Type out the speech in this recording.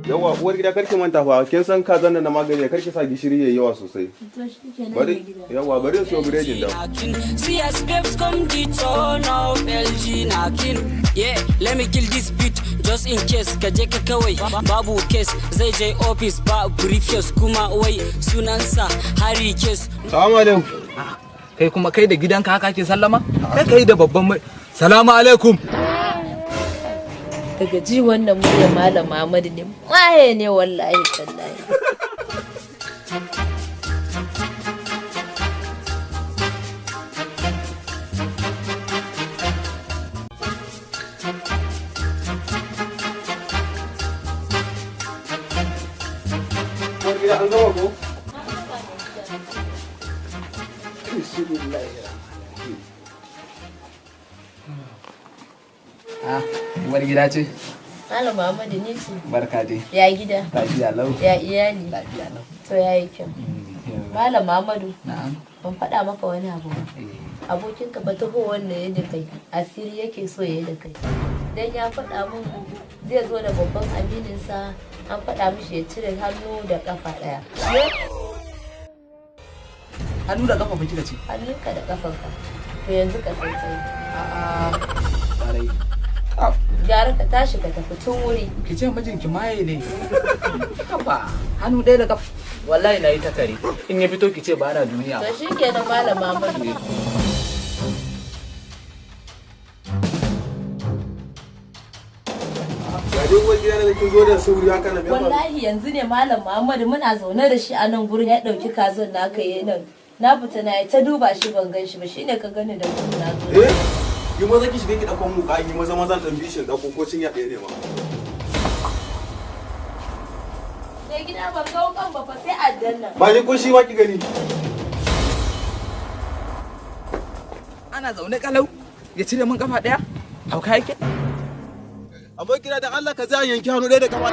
Yawa uwar gida, karki manta fa, kin san kazan nan na magani, karki sa gishiri yayi yawa sosai. To shi kenan. Bari Mai gida. Yawa, bari in siyo biredin da. See as babes come the turn of LG knocking. Yeah, let me kill this beat just in case ka je ka kawai babu case, zai je office ba briefcase, kuma wai sunansa Harry Case. Salamu alaikum. Kai kuma, kai da gidanka haka ke sallama? Kai kai da babban mai. Salamu alaikum. Daga ji wannan muryar Malam Muhammadu ne, maye ne, wallahi tallahi. Uwar gida, an gama ko? Ah, uwar gida ce. Malam Muhammadu ne ce. Barka dai. Ya gida? Lafiya lau. Ya iyali? Lafiya lau. To, yayi kyau. Malam Muhammadu, Na'am. ban faɗa maka wani abu ba. Eh, Abokinka ba taho wannan ya da kai, asiri yake so ya yi da kai. Dan ya faɗa min zai zo da babban amininsa, an faɗa mishi ya cire hannu da ƙafa ɗaya. Hannu da kafa fa kika ce? Hannunka da ƙafanka. To yanzu ka san tsaye. A'a. Ƙwarai. Gara ka tashi ka tafi tun wuri. Ki ce mijinki maye ne. Haba, hannu ɗaya da kafa. Wallahi na yi ta kare. In ya fito ki ce ba na duniya. To shi kenan, Malam Muhammadu. Ga dai uwar gida, na kin zo da sauri haka na, me ya faru? Wallahi yanzu ne Malam Muhammadu muna zaune da shi a nan gurin ya ɗauki kazan naka yi nan. Na fita na yi ta duba shi ban gan shi ba, shine ka gani da gudu na zo. Eh? Yi maza ki shiga ki dauko mu ka yi maza maza dan bishin dauko ko cinya ɗaya ne ma. Mai gida, ban ga wukan ba fa sai addan nan. Ba ni ko shi ma ki gani. Ana zaune kalau ya cire min kafa ɗaya? Hauka yake? Abokina, da Allah ka za yanki hannu ɗaya da kafa.